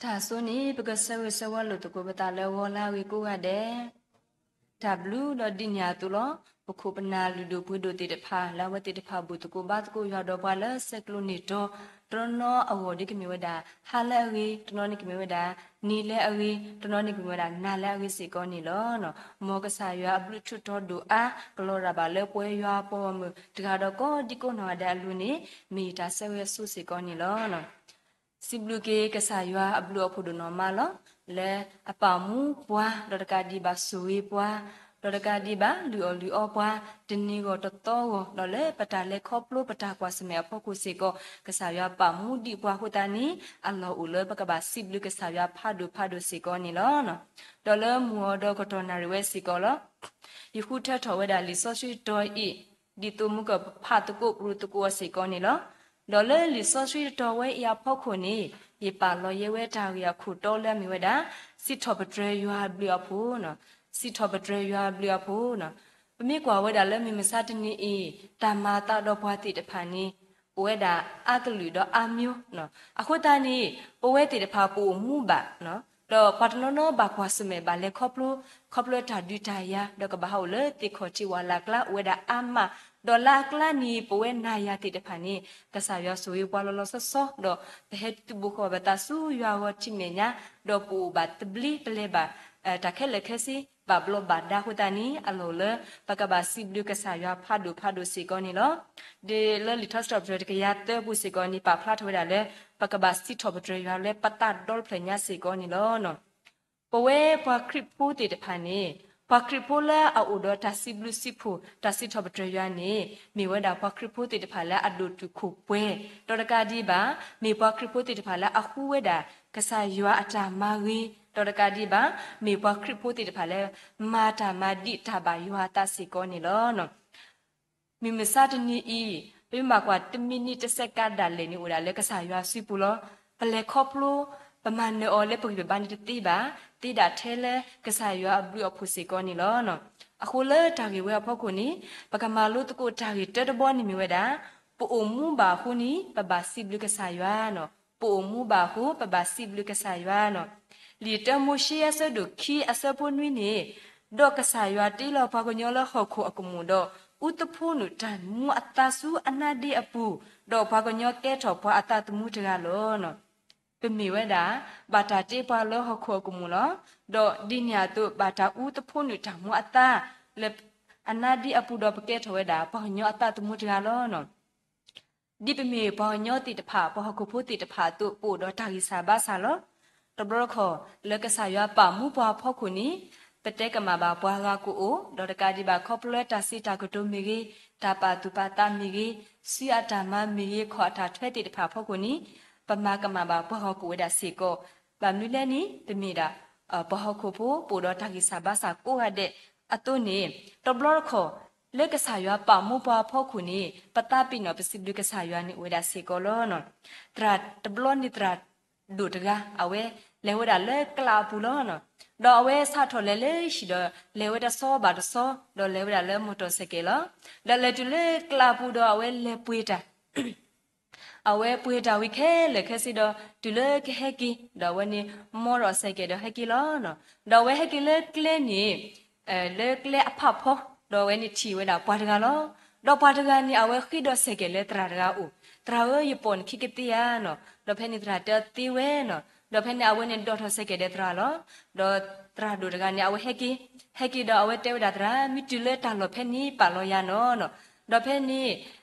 တၢ်ဆိန့ၣ် ပကဆၢဂ့ၤဆၢဝါလိာ်သကိးပသးလၢဂီၤလၢအဂ့ၤကိးဂၤဒဲး, တၢ်ဘျုးဒီးဒ်န့ၣ်အသိးလီၤ. ပခိၣ်ပနၢ်လုၢ်ဒိၣ်ပှ့ၤဒိၣ်သ့ၣ်တဖၣ် လၢအဝဲသ့ၣ်တဖၣ်ဘူၣ်သကိးဘါသကိးယွၤဒီးပှၤလၢဆဲးကျိးန့ၢ်တီ, တနီၤအဂီၢ်ဒ်ကမ့ၢ်ဝဲဒၣ် ဟါလၢအဂ့ၤ, တနီၤန့ၣ်ကမ့ၢ်ဝဲဒၣ် နံၤလၢအဂ့ၤ, တနီၤန့ၣ်ကမ့ၢ်ဝဲဒၣ် နၤလၢအဂ့ၤစ့ၢ်ကီးန့ၣ်လီၤ. မ်ကစၢ်ယွၤအဘျုးထူးတီၤဒိၣ်အါ ကလီၤရၤဘၣ်လၢပဝဲယွၤအပှၤဂီၢ်မုၢ် တဂၤဒီးကိးဒံကိးနီၢ်ဂၤဒဲးအလိၤန့ၣ် မ့ၢ်ယတၢ်ဆၢဂ့ၤအဆိစ့ၢ်ကီးန့ၣ်လီၤ. စံးဘျုးက့ၤကစၢ်ယွၤအဘျုးအဖှိၣ်ဒိၣ်နီၢ်မးလီၤ. လၢအပာ်မူပှၤ, ဒီးတကးဒံးဘၣ်ဆိၣ်ဂ့ၤပှၤ, ဒီးတကးဒံးဘၣ်လုၢ်အီၣ်လုၢ်အီပှၤ, တနံၤဂီၢ်တသီဂီၢ်, ဒီးလၢပတၢ်လဲၤခီဖျိပတၢ်ကွၢ်ဆၢၣ်မဲာ်အဖီခိၣ်စ့ၢ်ကီး, ကစၢ်ယွၤပာ်မူဒံးပှၤအဃိသတးန့ၣ် အလီၢ်အိၣ်လၢပကဘၣ်စံးဘျုးကစၢ်ယွၤဖးဒိၣ်ဖးဒိၣ်စ့ၢ်ကီးန့ၣ်လီၤ. ဒီးလၢမုၢ်ဂီၤဒီးကတီၢ်နၣ်ရံၣ်ဝဲစ့ၢ်ကီးလီၤ. ယဃုထၢထီၣ်ဝဲဒၣ်လံာ်စီဆှံတတီၤအံၤ ဒ်သိးမုၢ်ကဖးသကိးပရူးသကိးအီၤစ့ၢ်ကီးန့ၣ်လီၤ. ဒီးလၢလံာ်စီဆှံတတီၤဝဲအံၤအဖီခိၣ်န့ၣ် ယပာ်လီၤယဲဝဲတၢ်ဂ့ၢ်အခိၣ်တီလၢအမ့ၢ်ဝဲဒၣ် စံးထီၣ်ပတြၢၤယွၤအဘျုးအဖှိၣ်, စံးထီၣ်ပတြၢၤယွၤအဘျုးအဖှိၣ်. ပမ့ၢ်ကွၢ်ဝဲဒၣ်လၢမုၢ်မဆါတနံၤအံၤ တၢ်မၤအသးဒီးပှၤသ့ၣ်တဖၣ်န့ၣ် အိၣ်ဝဲဒၣ်အါကလုာ်ဒီးအါမျိုး, အဃိသတးန့ၣ် ပဝဲသ့ၣ်တဖၣ်ပအိၣ်မူဘၣ် ဒီးပှၤတနီၤနီၤဘၣ်ကွၢ်ဆၢၣ်မဲာ်ဘၣ်လဲၤခီဖျိ ခီဖျိတၢ်ဒုးတၢ်ယၤ ဒီးကဘၣ်ဟးအိၣ်လၢသ့ၣ်ခီၣ်ထံးဝၣ်လၢ်ကျါ အိၣ်ဝဲဒၣ်အါမး, ဒီးလၢအကျါန့ၣ် ပဝဲနၤယၤသ့ၣ်တဖၣ်န့ၣ် ကစၢ်ယွၤဆိၣ်ဂ့ၤပှၤလီၤလီၤဆီဆီ ဒီးပဟဲတုၤဘိဃီၤဘၣ်သးဆူယွၤအဂီၢ်ထံမဲာ်ညါ, ဒီးပအိၣ်ဘၣ်သဘျ့ပလဲၤဘၣ် တၢ်ခဲလၢာ်ခဲဆ့ ဘၣ်ဘျီးဘၣ်ဒါအဃိသတးန့ၣ် အလီၢ်အိၣ်လၢ ပကဘၣ်စံးဘျုးကစၢ်ယွၤဖးဒိၣ်ဖးဒိၣ်စ့ၢ်ကီးန့ၣ်လီၤ. ဒ်လၢလံာ်ထါစံးထီၣ်ပတြၢၤတကယၤသၢပူၤစ့ၢ်ကီးန့ၣ် ပာ်ဖျါထီၣ်ဝဲဒၣ်လၢ ပကဘၣ်စံးထီၣ်ပတြၢၤယွၤလၢပသးဒီဖျၢၣ်ညါစ့ၢ်ကီးန့ၣ်လီၤ. ပဝဲပှၤခရံာ်ဖိသ့ၣ်တဖၣ်န့ၣ် ပှၤခရံာ်ဖိလၢအအိၣ်ဒီးတၢ်စံးဘျုးစံးဖှိၣ် တၢ်စံးထီၣ်ပတြၢၤယွၤန့ၣ် မ့ၢ်ဝဲဒၣ်ပှၤခရံာ်ဖိသ့ၣ်တဖၣ်လၢအဒိၣ်တုာ်ခိၣ်ပှဲၤ, ဒီးတကးဒံးဘၣ် မ့ၢ်ပှၤခရံာ်ဖိသ့ၣ်တဖၣ်လၢအဃုဝဲဒၣ် ကစၢ်ယွၤအတၢ်မၤဂ့ၤ, ဒီးတကးဒံးဘၣ် မ့ၢ်ပှၤခရံာ်ဖိသ့ၣ်တဖၣ်လၢ မၤတၢ်မၤဒံးတၢ်ဘၣ်ယွၤအသးစ့ၢ်ကီးန့ၣ်လီၤ. မုၢ်မဆါတနံၤအံၤ ပမ့ၢ်ကွၢ်တမံၤနံၤတစဲးကးဒၣ်လဲာ်န့ၣ် အိၣ်ဒၣ်လၢကစၢ်ယွၤစုပူၤလီၤ. ပလဲၤခီဖျိ ပမၤနၢၤအီၤလၢပဂံၢ်ပဘါန့ၣ်တသ့ဘၣ်, သ့ဒၣ်ထဲလၢကစၢ်ယွၤအဘျုးအဖှိၣ်စ့ၢ်ကီးန့ၣ်လီၤ. အဃိလၢတၢ်ဂ့ၢ်ဝဲအဖီခိၣ်န့ၣ် ပကမၤလိသကိးတၢ်ဂ့ၢ်တၢတဘီန့ၣ်မ့ၢ်ဝဲဒၣ် ပအိၣ်မူဘၣ်အဃိန့ၣ် ပဘၣ်စံးဘျုးကစၢ်ယွၤန့ၣ်, ပအိၣ်မူဘၣ်အဃိ ပဘၣ်စံးဘျုးကစၢ်ယွၤန့ၣ်. လံာ်တၢမိၤၡ့အဆၢဒိၣ်ခံအဆၢဖိနွံန့ၣ်, ဒီးကစၢ်ယွၤတ့လီၤပှၤကညီလၢဟီၣ်ခိၣ်အကမူၣ်ဒီး အူသဖှိနုာ်တၢ်မူအသါဆူအနါဒ့အပူၤ, ဒီးပှၤကညီကဲထီၣ်ပှၤအသးသမူတဂၤလီၤ. ပမ့ၢ်ဝဲဒၣ် ဘၣ်တၢ်တ့ပှၤလၢဟီၣ်ခိၣ်အကမူၣ်လီၤ. ဒီးဒ်န့ၣ်အသိး ဘၣ်တၢ်အူသဖှိနုာ်တၢ်မူအသါ လၢအနါဒ့အပူၤဒီးပကဲထီၣ်ဝဲဒၣ် ပှၤကညီအသးသမူတဂၤလီၤ. ဒ်ပမ့ၢ်ပှၤကညီသ့ၣ်တဖၣ် ပှၤဟီၣ်ခိၣ်ဖိသ့ၣ်တဖၣ်အသိး ပအိၣ်ဒီးတၢ်ဂံၢ်စၢ်ဘါစၢ်လီၤ. တဘျီတခီၣ် လၢကစၢ်ယွၤပာ်မူပှၤအဖီခိၣ်န့ၣ် ပတဲကမၣ်ဘၣ်ပှၤဂၤကအိၣ်, ဒီးတကးဒံးဘၣ်ခီဖျိလၢတၢ်စံးတၢ်ကတိၤမ့ၢ်ဂ့ၤ, တၢ်ပာ်သူၣ်ပာ်သးမ့ၢ်ဂ့ၤ, စုအတၢ်မၤမ့ၢ်ဂ့ၤ ခီၣ်အတၢ်ထွဲသ့ၣ်တဖၣ်အဖီခိၣ်န့ၣ် ပမၤကမၣ်ဘၣ်ပှၤဂၤကအိၣ်ဝဲဒၣ်စ့ၢ်ကီး. ဘၣ်မနုၤလဲၣ်န့ၣ် ပမ့ၢ်ဒၣ် ပှၤဟီၣ်ခိၣ်ဖိ ပအိၣ်ဒီးတၢ်ဂံၢ်စၢ်ဘါစၢ်ကိးဂၤဒဲးအသိးန့ၣ် တဘျီတခီၣ် လၢကစၢ်ယွၤပာ်မူပှၤအဖီခိၣ်န့ၣ် ပသးပ့ၤနီၣ်ပစံးဘျုးကစၢ်ယွၤန့ၣ်အိၣ်ဝဲဒၣ်စ့ၢ်ကီးလီၤ. သရၣ်တဘျီန့ၣ်သရၣ်ဒိၣ်တဂၤ အဝဲလဲၤဝဲဒၣ်လၢကျးအပူၤလီၤ. ဒီးအဝဲစးထီၣ်လဲၤလၢဟံၣ်ဒီး လဲၤဝဲတဆီဘၣ်တဆီ ဒီးလဲၤဝဲဒၣ်လၢမီၢ်တီၢ်စဲးကဲးလီၤ. ဒီးလဲၤတုၤလၢကျးအပူၤဒီးအဝဲလဲၤပှ့ၤတၢ် အဝဲပှ့ၤတၢ်ဝံၤခဲလၢာ်ခဲဆ့ဒီး တုၤလၢကဟဲက့ၤ ဒီးအဝဲန့ၣ် မီၢ်ဒီးစဲးကဲးဒီးဟဲက့ၤလီၤ. ဒီးအဝဲဟဲက့ၤလၢကျဲန့ၣ် လၢကျဲအဖးဖီ ဒီးအဝဲန့ၣ်ထံၣ်ဝဲဒၣ်ပှၤတဂၤလီၤ. ဒီးပှၤတဂၤန့ၣ် အဝဲဃ့ဒီးစဲးကဲးလၢသရၣ်တဂၤအအိၣ်, သရၣ်ဧၢ ယပိာ်နခံကသ့ဧါန့ၣ်. ဒီးဖဲန့ၣ်သရၣ်တဲအီၤသ့ဝဲန့ၣ်. ဒီးဖဲန့ၣ် အဝဲန့ၣ်ဒိးထီၣ်စဲးကဲးဒီးသရၣ်လီၤ. ဒီးသရၣ်ဒိၣ်တဂၤန့ၣ် အဝဲဟဲက့ၤ, ဟဲက့ၤဒီးအဝဲတဲဝဲဒၣ်သရၣ် မ့ၢ်တုၤလၢတၢ်လီၢ်ဖဲန့ၣ် ပာ်လီၤယၤန့ၣ်. ဒီးဖဲန့ၣ်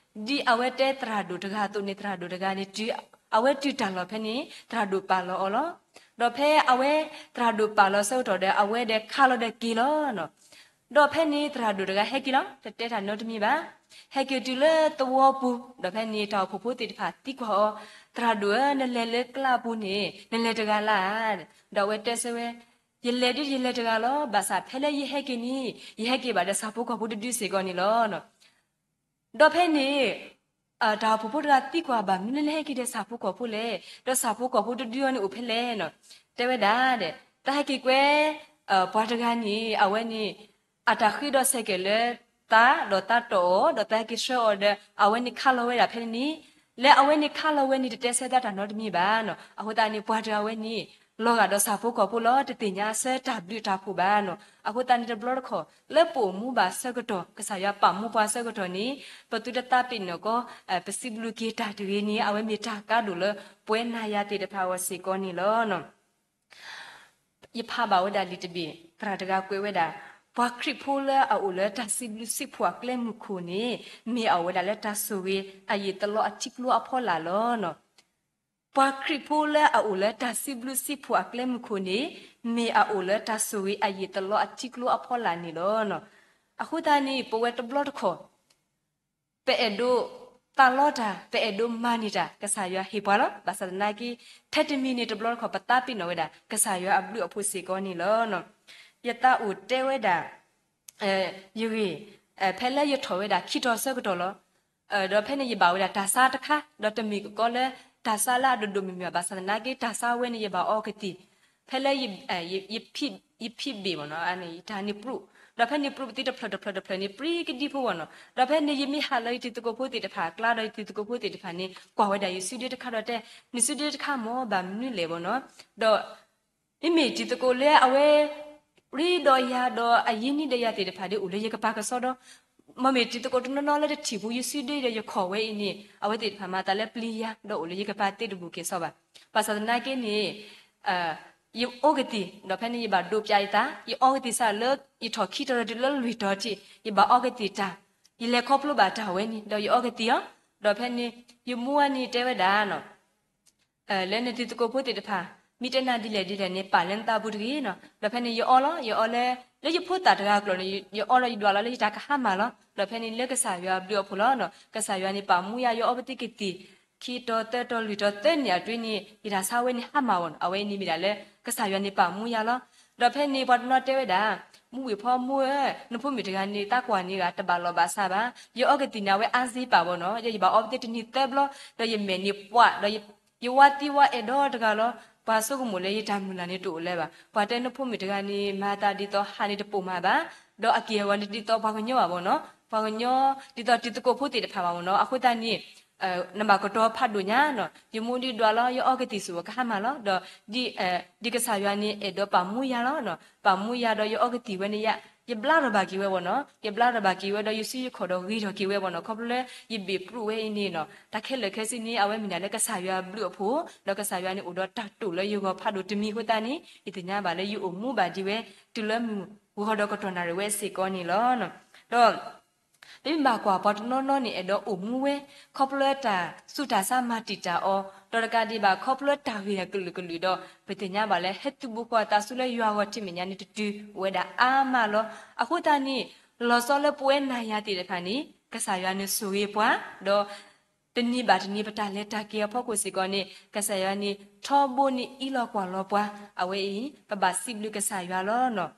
ဒ်အဝဲတဲသရၣ်ဒိၣ်တဂၤအသိးန့ၣ် သရၣ်ဒိၣ်တဂၤန့ၣ် တုၤအဝဲတုၤတၢ်လီၢ်ဖဲန့ၣ် သရၣ်ဒိၣ်ပာ်လီၤအီၤလီၤ. ဒီးဖဲအဝဲသရၣ်ဒိၣ်ပာ်လီၤအဆၢကတီၢ်ဒီး အဝဲဒီးခးလီၤဒီးက့ၤလီၤန့ၣ်. ဒီးဖဲန့ၣ်သရၣ်ဒိၣ်တဂၤဟဲက့ၤလီၤ, တတဲတၢ်နီတမံၤဘၣ်. ဟဲက့ၤတုၤလၢသဝီပူၤ, ဒီးဖဲန့ၣ်တၢ်အိၣ်ဖှိၣ်ဖိသ့ၣ်တဖၣ်သံကွၢ်အီၤ, သရၣ်ဒိၣ်ဧၢ နလဲၤလၢကျးပူၤန့ၣ် နလဲၤတဂၤလၢ်ဧါ. ဒီးအဝဲတဲဆၢဝဲ, ယလဲၤဒ်ယလဲၤတဂၤလီၤ. ဘၣ်ဆၣ်ဖဲလၢယဟဲက့ၤန့ၣ် ယဟဲက့ၤဘၣ်ဒီးဆၣ်ဖိကီၢ်ဖိတဒုစ့ၢ်ကီးန့ၣ်လီၤ. ဒီးဖဲန့ၣ် တၢ်အိၣ်ဖှိၣ်ဖိတဂၤသံကွၢ်ဘၣ် မနုၤလၢနဟဲက့ၤဒီးဆၣ်ဖိကီၢ်ဖိလဲၣ်, ဒီးဆၣ်ဖိကီၢ်ဖိတဒုအီၤန့ၣ်အိၣ်ဖဲလဲၣ်န့ၣ်. တဲဝဲဒၣ်ဒီး တၢ်ဟဲက့ၤကွဲ ပှၤတဂၤန့ၣ် အဝဲန့ၣ် အတၢ်ဃ့ဒီးစဲးကဲးလၢသး, ဒီးသးတီၢ်အီၤ, ဒီးသးဟဲက့ၤဆှၢအီၤဒီး အဝဲန့ၣ်ခးလီၤဝဲဒၣ်ဖဲန့ၣ်, လၢအဝဲန့ၣ်ခးလီၤဝဲန့ၣ် တတဲဆၢသးတၢ်နီတမံၤဘၣ်န့ၣ်. အဃိသတးန့ၣ် ပှၤတဂၤဝဲန့ၣ် လီၤဂာ်ဒီးဆၣ်ဖိကီၢ်ဖိလီၤ, တသ့ၣ်ညါအဆၢတၢ်ဘျုးတၢ်ဖှိၣ်ဘၣ်နီၤ. အဃိသတးန့ၣ်တဘျီတခီၣ် လၢပအိၣ်မူဘၣ်ဆၢကတီၢ် ကစၢ်ယွၤပာ်မူပှၤဆၢကတီၢ်န့ၣ် ပသုတသးပ့ၤနီၣ်ကီး ပစံးဘျုးက့ၤတၢ်တဂ့ၤန့ၣ် အဝဲမ့ၢ်တၢ်ကါဒိၣ်လၢပဝဲနၤယၤသ့ၣ်တဖၣ်အဂီၢ်စ့ၢ်ကီးန့ၣ်လီၤ. ယဖးဘၣ်ဝဲဒၣ်လံာ်တဘ့ၣ် သရၣ်တဂၤကွဲးဝဲဒၣ်, ပှၤခရံာ်ဖိလၢအအိၣ်လၢတၢ်စံးဘျုးစံးဖှိၣ်အကျဲမုၢ်ခိၣ်န့ၣ် မ့ၢ်အအိၣ်ဝဲဒၣ်လၢတၢ်ဆိၣ်ဂ့ၤအယံာ်တလီအထံကျိအဖီလာ်လီၤ. ပှၤခရံာ်ဖိလၢအအိၣ်လၢတၢ်စံးဘျုးစံးဖှိၣ်အကျဲမုၢ်ခိၣ်န့ၣ် မ့ၢ်အအိၣ်လၢတၢ်ဆိၣ်ဂ့ၤအယံာ်တလီအထံကျိအဖီလာ်န့ၣ်လီၤ. အဃိသတးန့ၣ် ပဝဲတဘျီတခီၣ် ပအဲၣ်ဒိးသးလီတၢ် ပအဲၣ်ဒိးမၤန့ၢ်တၢ် ကစၢ်ယွၤဟ့ၣ်ပှၤလီၤ. ဘၣ်ဆၣ်သနာ်က့ ထဲတမံၤန့ၣ်တဘျီတခီၣ် ပသးပ့ၤနီၣ်ဝဲဒၣ် ကစၢ်ယွၤအဘျုးအဖှိၣ်စ့ၢ်ကီးန့ၣ်လီၤ. ယသးအိၣ်တဲဝဲဒၣ် ယဂ့ၢ် ဖဲလၢယထီၣ်ဝဲဒၣ်ခံထီၣ်ဆၢကတီၢ်လီၤ. ဒီးဖဲန့ၣ်ယဘၣ်ဝဲဒၣ်တၢ်ဆါတခါ ဒီးတမ့ၢ်ကကီလၢ တၢ်ဆါလၢအဒိၣ်ဒိၣ်မုၢ်မုၢ်ဘၣ်ဆၣ်သနာ်က့ တၢ်ဆါဝဲန့ၣ် ယဘၣ်အီကသံၣ် ဖဲလၢ ယဖံးဘ့ၣ်မ့ၢ်နီၤ တၢ်န့ၣ်ပြူး, ဒီးဖဲန့ၣ်ပြူးပသံတဖျၢၣ်တဖျၢၣ်တဖျၢၣ်န့ၣ် ပြံကဒံဖိဝဲနီၤ. ဒီးဖဲန့ၣ်ယမ့ၢ်ဟးလၢယတံၤသကိးဖိသ့ၣ်တဖၣ်အကျါ ဒီးယတံၤသကိးဖိသ့ၣ်တဖၣ်န့ၣ် ကွၢ်ဝဲဒၣ်ယစုဒ့တခါဒီးတဲ နစုဒ့တခါမ့ၢ်ဘၣ်မနုၤလဲၣ်ဝဲနီၤ. ဒီး မ့မ့ၢ်တံၤသကိးလၢအဝဲ ရ့ဒီးယၤဒီးအရ့နံၣ်ဒီးယၤသ့ၣ်တဖၣ်ဒီး အိၣ်လၢယကပၤကစီဒီ, မ့မ့ၢ်တံၤသကိးတနီၤနီၤလၢတထံၣ်ပူၤယစုဒ့ဒီးယခီၣ်ဝဲအံၤန့ၣ် အဝဲသ့ၣ်တဖၣ်မၤသးလၢပျံၤယၤ ဒီးအိၣ်လၢယကပၤသ့တဘူၣ်က့ၤစီဘၣ်. ဘၣ်ဆၣ်သနာ်က့န့ၣ် ယအီကသံၣ် ဒီးဖဲန့ၣ်ယဘၣ်ဒိးပၠးယသး ယအီကသံၣ်စးလၢ ယထီၣ်ခံတီၤတုၤလၢလွံၢ်တီၤထံး ယဘၣ်အီကသံၣ်တၢ်, ယလဲၤခီဖျိဘၣ်တၢ်ဝဲန့ၣ် ဒီးယအီကသံၣ်အီၤ, ဒီးဖဲန့ၣ် ယမူဝဲန့ၣ်တဲဝဲဒၣ် လၢနတံၤသကိးဖိသ့ၣ်တဖၣ် မ့ၢ်တဲနၤဒ်လဲၣ်ဒ်လဲၣ်န့ၣ် ပာ်လၢနသးပူၤတဂ့ၤနီၤ. ဒီးဖဲန့ၣ်ယအီလီၤ ယအီလၢ လၢယဖိသၣ်တဂၤအကျိာ်န့ၣ် ယအီဒီးယဒွးလီၤလၢယတၢ်ကဟါမၢ်လီၤ. ဒီးဖဲန့ၣ်လၢကစၢ်ယွၤအဘျုးအဖှိၣ်လီၤ. ကစၢ်ယွၤန့ၣ်ပာ်မူယၤ ယအီပသံကသံၣ် ခံတီၤသၢတီၤလွံၢ်တီၤသၢနံၣ်အတွ့န့ၣ် ယတၢ်ဆါဝဲန့ၣ်ဟါမၢ်ဝဲနီၤ. အဝဲန့ၣ်မ့ၢ်ဒၣ်လၢ ကစၢ်ယွၤန့ၣ်ပာ်မူယၤလီၤ. ဒီးဖဲန့ၣ်ပှၤတနီၤတဲဝဲဒၣ် မူဝံၤဖီမူဧၢ, နဖိမုၣ်တဂၤန့ၣ် သးကွၢ်န့ၢ်ဂၤတဘၣ်လီၢ်ဘၣ်စးဘၣ်. ယအီကသံၣ်န့ၣ် အဝဲအါစ့ပာ်ဝဲနီၤ. ယဘၣ်အီပသံတနံၤသၢဘျီ ဒီးယမဲာ်န့ၣ်ပှၢ်ဒီး ယဝါသံဝါအဲၣ်ဒီတဂၤလီၤ. ပှၤဆိကမိၣ်လၢယတၢ်မုၢ်လၢ်န့ၣ်တအိၣ်လၢၤဘၣ်. ပှၤတဲနဖိမုၣ်တဂၤန့ၣ် မၤသးဒ်သိးဟးန့ၣ်တပိာ်မးဘၣ်, ဒီးအက့ၢ်အဂီၤန့ၣ်ဒ်သိးပှၤကညီဘၣ်ဝဲနီၤ. ပှၤကညီ ဒ်သိးတံၤသကိးဖိသ့ၣ်တဖၣ်ဘၣ်ဝဲနီၤ. အဃိသတးန့ၣ် နဘၣ်ကတီၤဖးဒိၣ်ညါနီၤ. ယမူဒ်ဒွးလီၤ ယအီကသံၣ်စူၣ်ဝဲကဟါမၢ်လီၤ. ဒီး ဒ်ကစၢ်ယွၤန့ၣ် အဲၣ်ဒိးပာ်မူယၤလီၤ. ပာ်မူယၤဒီးယအီကသံၣ်ဝဲန့ၣ်ယါ ယဘျါထီၣ်ဘၣ်က့ၤဝဲဝဲနီၤ. ယဘျါထီၣ်ဘၣ်က့ၤဝဲဒီးယစုယခီၣ်ဒီးဂ့ၤထီၣ်က့ၤဝဲဝဲနီၤ. ခီဖျိလၢယဘ့ၣ်ပြူးဝဲအံၤန့ၣ်နီၤ. တၢ်ခဲလၢာ်ခဲဆ့န့ၣ် အဝဲမ့ၢ်ဒၣ်လၢကစၢ်ယွၤအဘျုးအဖှိၣ် ဒီးကစၢ်ယွၤန့ၣ်အိၣ်ဒီးတၢ်တိာ်လၢယဂီၢ်ဖးဒိၣ်တမံၤအဃိသတးန့ၣ် ယသ့ၣ်ညါဘၣ်လၢယအိၣ်မူဘၣ်ဒံးဝဲ တုၤလၢမုၢ်ဂီၤဒီးကတီၢ်နၣ်ရံၣ်ဝဲစ့ၢ်ကီးန့ၣ်လီၤ. ဒီး ပမ့ၢ်ဘၣ်ကွၢ်ပှၤတနီၤနီၤန့ၣ် အဲၣ်ဒိးအိၣ်မူဝဲ ခီဖျိတၢ်ဆူးတၢ်ဆါမၤတံာ်တာ်အီၤ ဒီးတကးဒံးဘၣ် ခီဖျိတၢ်ဂ့ၢ်အကလုာ်ကလုာ်ဒီး ပသ့ၣ်ညါဘၣ်လၢ ဟဲသုးဘူးဃီၤသးဆူလၢယွၤဂီၢ်ထံးမဲာ်ညါန့ၣ် တတုၤအိၣ်ဝဲဒၣ်အါမးလီၤ. အဃိသတးန့ၣ် လီၤဆီလၢပဝဲနၤယၤသ့ၣ်တဖၣ်န့ၣ် ကစၢ်ယွၤန့ၣ်ဆိၣ်ဂ့ၤပှၤ ဒီး တနံၤဘၣ်တနံၤ ပတၢ်လဲၤတၢ်က့ၤအဖီခိၣ်စ့ၢ်ကီးန့ၣ် ကစၢ်ယွၤန့ၣ် ထီဘိန့ၣ်အံးလီၤကွၢ်လီၤပှၤ အဝဲအံၤ ပဘၣ်စံးဘျုးကစၢ်ယွၤလီၤ.